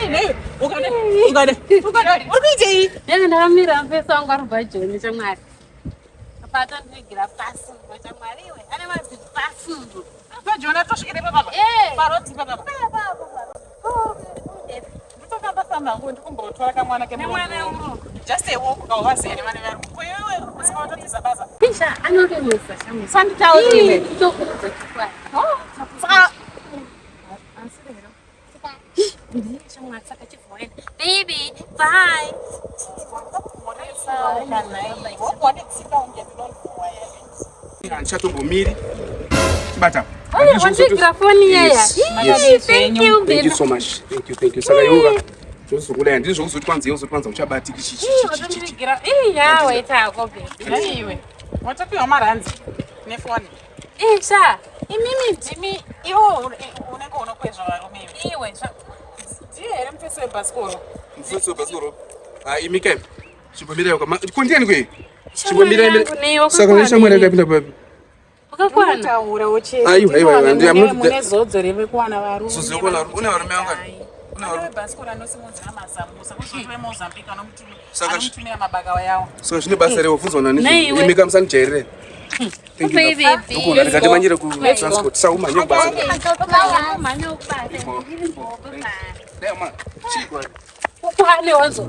Ukada, ukada, ukada. Uri kuitei? Ndenge ndakamira mufesi wangu ari kubva Joni shamwari. Apa atondivigira pasumbu shamwari iwe. Ane mazipasumbu. Abva Joni atosvikire pababa. Eh. Paroti pababa. Ndotofamba famba hangu ndikumbotora kamwana Nemwana kemurungu. wemurungu. Just a walk kauvaziya nevana varungu. Ko iwewe usika watotiza basa. Pisha anoremesa shamwari. Sanditaurire. Kutokuudza chokwadi. Saka Ndiye shamwari saka chibva waenda. Baby, bye. Handichatombomiri. Chibata. Wandivigira foni yaya. Yes, yes. Thank you, Thank you baby. so much. Thank you, thank you. Saka iwoka ndozokudai handizvo zvokuzoti kwanzi iwe uzoti kwanza uchabatiki chi chi chi chi chi. Wandivigira. Iya, waita hako baby. Iwe watopiwa maranzi nefoni. Isha. Imimi ndimi iwo unenge unokwezva varume iwe. Iwe. Ndiye here mufesi webhasikoro? Mufesi webhasikoro. Ah, imi kai. Chimbomira yoka. Kondiyani kwe? Chimbomira yangu neiwe Saka une shamwari yakapinda papi? Wakakwana. Taura chete. Aiwa, aiwa, aiwa, Mune zodzo revekuwana varume. Zodzo rekuwana varume. Une varume vangani? Une varume. Webhasikoro anosimudzira mazamusa kuzoti veMozambique Saka anomutumira mabaka yawo. Saka zvine basa rewo bvunzwa nani? Neiwe. Imi kamusandijairire. Thank you. Baby. Ndikuona ndikati manyire ku transport. Saka umhanye kubasa. Umhanye kubasa. Dai ma. Chii kwa? Ukwane wanzo.